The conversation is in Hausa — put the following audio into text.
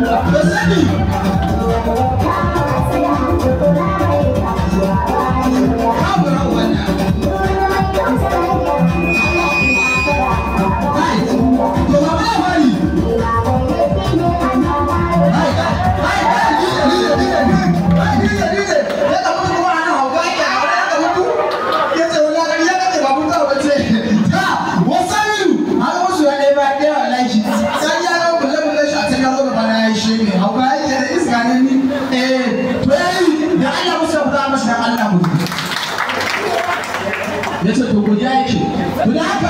To sani. Kabura wannan. Kai, to ba mai bari. Kai, kai, kai, DJ, DJ, DJ, kai, DJ, DJ. Ya ka mutu kuma ana hauka ake a wani aka mutu. Ya ce wani gari ya kace ba mutuwa ba ce. Ta, wasan haka musu ya ɗaya bayan ɗaya wallahi. Sai ya ga bulle bulle shi a can ya zo gaba na ya yi shege. Hauka yake da iska ne ni. Eh, to yayi da Allah musu ya fita mashi dan Allah mutu. Ya ce to godiya yake. To da haka